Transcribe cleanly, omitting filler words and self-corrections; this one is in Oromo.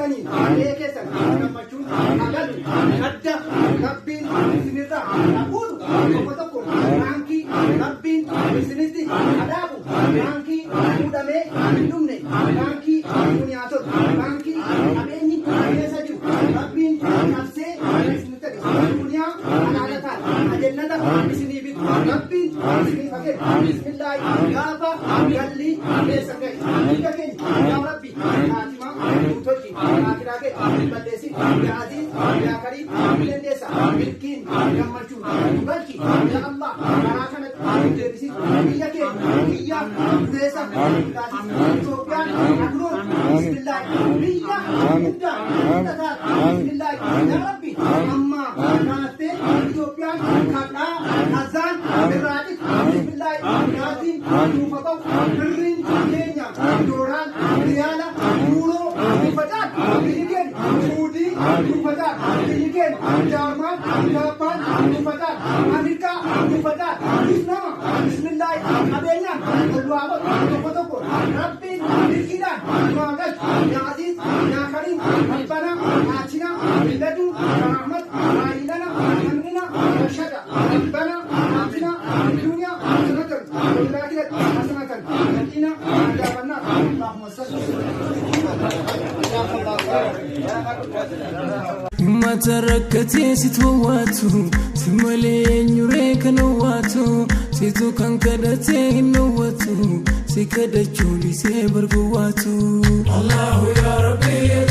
Keessaniin qe'ee keessan gammachuun haa galu. Gadda Rabbiin isinirraa haa fuudhu. Tokko tokko baankii Rabbiin isinitti haa dhaabu. Baankii fuudhamee hin dhumne, baankii duniyaa tolu, baankii qabeenyi keessa jiru Rabbiin cabsee isinitti agarsiisu. Duniyaa halaalataan ajennata isinii bitu Rabbiin isiniif haa kennu. Bismillaahi, gaafa galli keessa ga'e biyya keenya, yaa Rabbi, kaatimaa nuu tolchi, aakiraa keenya hin balleessin. Yaa Aziz, yaa Kariim, ni dandeessa, milkiin gammachuun nu galchi. Yaa Allah, karaa kanatti nu deebisin. Biyya keenya biyya dureessa nu taasisi. Itoophiyaan akroon, bismillaahi, biyya guddaa guddataa. Bismillaahi, yaa Rabbi, amma kaaftee Itoophiyaan kadhaa kazaan irraa citu. Bismillaahi, gaaziin nuufa ba'u, birriin keenya dooraan, riyaala, yuuroo nuufa caalu. Biyyi keenya Suudii nuufa caalu, biyyi keenya Jaarmaan, Jaappaan nuufa caalu, Ameerikaa nuufa caalu. Islaama, bismillaahi, qabeenyaan ol waa godhu. Tokko tokko Rabbiin milkiidhaan nu haa galchu. Yaa Aziz, yaa Kariim, Rabbana aatina min ladunka rahmat wa hayyi lana min amrina rashada. Rabbana aatina fid dunya hasanatan wa fil akhirati hasanatan wa qina adhaban nar. Allahumma salli. Ummata rakkatee situ waatu, si malee eenyuree kan waatu, situ kan kadhatee hin waatu, si kadhachuun isee barbaatu. Allahu yaa Rabbi.